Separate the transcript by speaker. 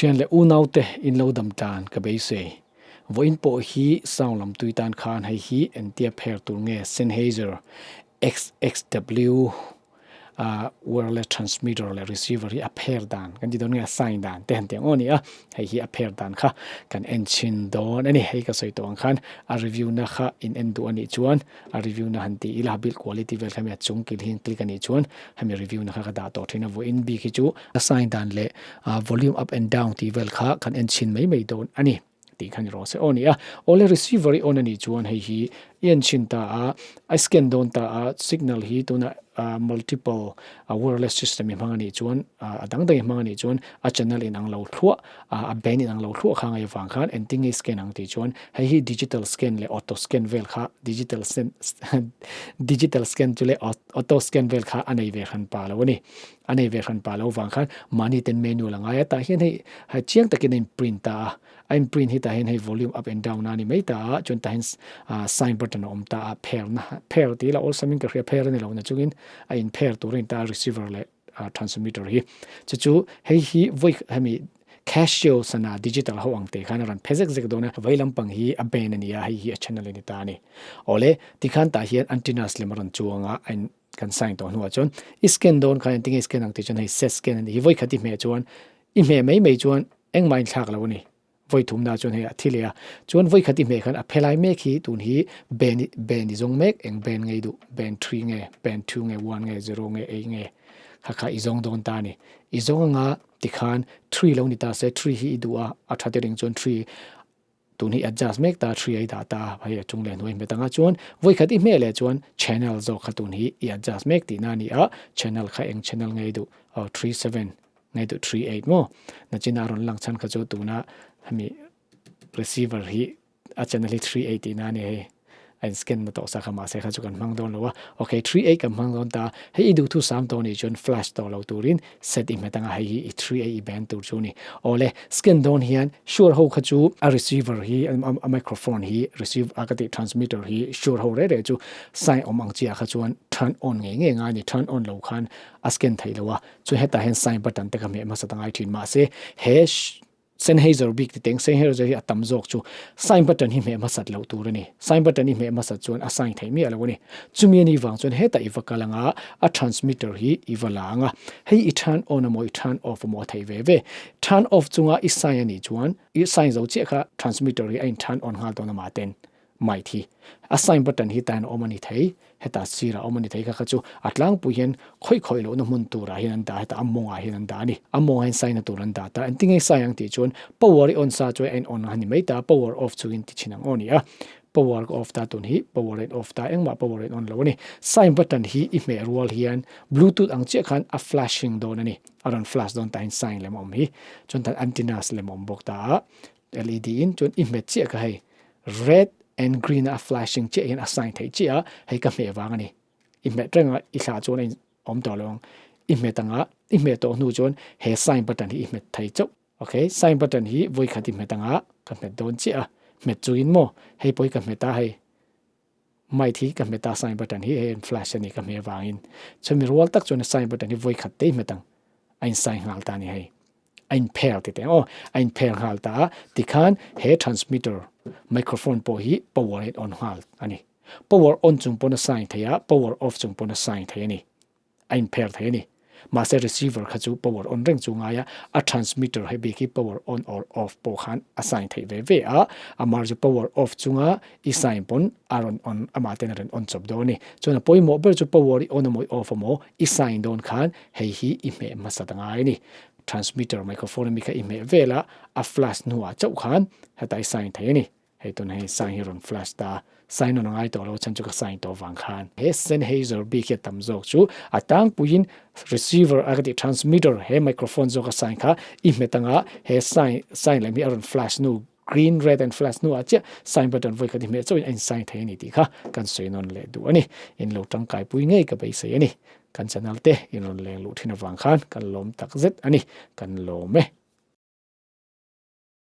Speaker 1: Thian leh unaute in lo dam tan ka beisei. Vawiin pawh hi sound lam tui tan khan hei hi entia pher tur nge Sennheiser XXW wireless transmitter leh receiver hi a pher dan kan ti dawn nge a sign dan te han ti ang aw ni a, hei hi a pher dan kha kan en chhin dawn a ni. Hei ka sawi tawh ang khan a review na kha in en duh a nih chuan a review na han ti ila build quality vel kha hemi a chung kil hian click a nih chuan hemi review na kha ka dah tawh thin a, vawiin bik hi chu a sign dan leh volume up and down tih vel kha kan en chhin mai mai dawn a ni tih kha ni rawh se aw ni a. Awle receiver i on a nih chuan hei hi i en chhin ta a, a scan dawn ta a, signal hi tunah multiple wireless system i hmang a nih chuan a dang dang i hmang a nih chuan a channel inang lo thluah a band inang lo thluah kha ngaih avang khan engtin nge scan ang tih chuan hei hi digital scan leh auto scan vel kha digital scan digital scan chu leh auto scan vel kha a nei ve hran pa lo a ni. A nei ve hran pa lo vang khan mahni ten manual a ngai a, tah hian hei hai chiang takin a in print ta a, a in print hi tah hian hei volume up and down a ni mai ta a, chuan tah hian sign button a awm ta a, pher na pher tih ila awlsam in ka hria pher a ni lo na chungin a in pher tur a in ta a receiver leh transmitter hi chu chu hei hi vawi hemi Casio sana digital ho ang te khan a rawn phe zek zek dawn a, vei lampang hi a band a ni a, hei hi a channel a ni ta a ni. Awle tikhan tah hian antennas lem a rawn chuang a, a in Kan sign tawh hnuah chuan i scan dawn khan engtin nge i scan ang tih chuan hei set scan a nih hi. Vawi khat i hmeh chuan i hmeh mai mai chuan engmah a inthlak lo a ni. Vawi thumna chuan hei a thi leh a. Chuan vawi khat i hmeh khan a phelai mek hi tun hi band band i zawng mek eng band nge i duh band three nge band two nge one nge zero nge eight nge kha kha i zawng dawn ta a ni. I zawng anga tikhan three lo ni ta se three hi i duh a a tha te ring chuan three Tun hi adjust mek ta three a i dah ta a, hei a chung leh hnuai hmet anga chuan vawi khat i hmeh leh chuan channel zawk kha tun hi i adjust mek tihna a ni a, channel kha eng channel nge i duh aw three seven nge i duh three eight maw nachina a rawn lang chhan kha chu tuna hemi receiver hi a channel hi three eight tihna a ni hei. A in scan na tawh sa kha mahse kha chu kan hmang dawn lo a, ok three eight kan hmang dawn ta, hei i duhthu sam tawh nih chuan flash tawh lo turin set i hmet anga hei hi i three eight i band tur chu a ni. Awle scan dawn hian sure ho kha chu a receiver hi a microphone hi receive a ka tih transmitter hi sure ho reh reh chu sign awm ang chiah kha chuan turn on ngei ngei ngai a ni, turn on lo khan a scan theih lo a, chuan hetah hian sign button te kha hmeh hmasa ta ngai thin mahse he Sennheiser bik ti teng Sennheiser hi a tam zawk chu sign button hi hmeh hmasat loh tur a ni. Sign button i hmeh hmasat chuan a sign theih miah lo a ni. Chumi a nih vang chuan hetah i va kal anga a transmitter hi i va la anga hei i turn on emaw i turn off emaw a theih ve ve. Turn off chunga i sign a nih chuan i sign zo chiah kha transmitter hi a in turn on nghal dawn amah ten mai thi. A sign button hi tain a awm a ni thei, heta sirah a awm a ni thei kha kha chu a tlangpui hian khawih khawih lohna hmun turah hian an dah heta a mawngah hian an dah a ni. A mawngah hian sign na tur an dah ta. Engtin nge sign ang tih chuan power i on sa chuan a in on a ni mai ta, power off chungin ti chhin ang aw ni a. Power ka off ta tun hi power a in off ta engmah power a in on lo a ni. Sign button hi i hmeh rual hian bluetooth ang chiah khan a flashing dawn a ni. A rawn flash dawn tah hian sign lem a awm hi. Chuan tan antennas lem a awm bawk ta a. LED in chuan i hmet chiah ka hei red and green a flashing chiah hian a sign theih chiah a hei ka hmeh vang a ni i hmet reng a i thlah chuan a in awm tawh lo ang i hmet anga i hmeh tawh hnu chuan he sign button hi i hmet thei chauh okay sign button hi vawi khat i hmet anga ka hmet dawn chiah a hmet chungin maw hei pawh hi ka hmet a hei mic hi ka hmet a sign button hi hei an flash a ni ka hmeh vangin chumi rual tak chuan sign button hi vawi khat te i hmet ang a in sign nghal ta a ni hei. A in pher ti teng aw, a in pher nghal ta a, tikhan he transmitter microphone pawh hi power in on nghal a ni. Power on chung pawn a sign thei a, power off chung pawn a sign thei a ni. A in pher thei a ni. Mahse receiver kha chu power on reng chu ngai a, a transmitter he bik hi power on or off pawh khan a sign theih ve ve a, amar chu power off chunga i sign pawn a rawn on amah ten a rawn on chawp dawn a ni. Chuan a pawimawh ber chu power i on amaw i off amaw i sign dawn khan hei hi i hmeh hmasa ta ngai a ni. Transmitter microphone ami kha i hmeh vel a, a flash hnuah chauh khan heta i sign thei a ni. Hei tun hei sign hi rawn flash ta, sign on a ngai tawh lo chhan chu ka sign tawh vang khan. He Sennheiser bik hi a tam zawk chu a tlangpuiin receiver a ka tih transmitter he microphone zawk a sign kha i hmet anga he sign sign lem hi a rawn flash hnu green red and flash hnuah chiah sign button vawi khat i hmeh chauhin a in sign thei a ni tih kha kan sawi nawn leh duh a ni. In lo tangkai pui ngei ka beisei a ni. Kan channel te in rawn leng luh thin avang khan kan lawm tak zet a ni. Kan lawm e.